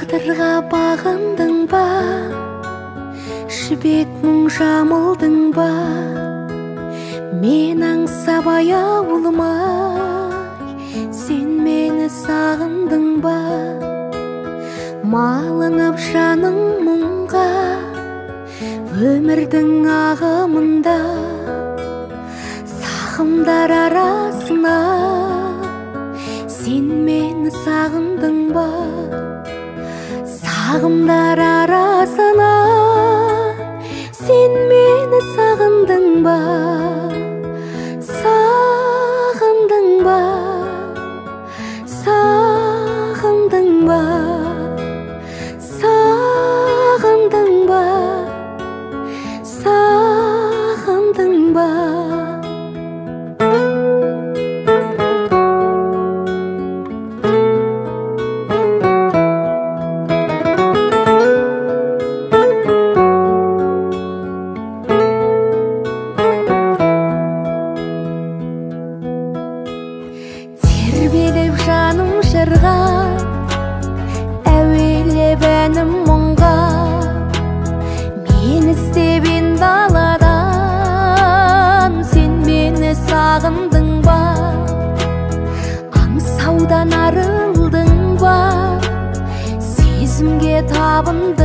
Тағдырға бағындың ба, жібек мұң жамылдың ба? Мен аңсап аяулымай, сен мені сағындың ба? Малынып жаның мұңға, өмірдің ағымында, сағымдар арасына, сен мені сағындың ба? Сағымдар арасына, сен мені сағындың ба? Сағындың ба? Сағындың ба? Сағындың ба? Сағындың ба? Тербеліп жаным жырға, әуелеп әнім мұңға, мен іздеп ен даладан, сен мені сағындың ба? Аңсаудан арылдың ба? Сезімге табындың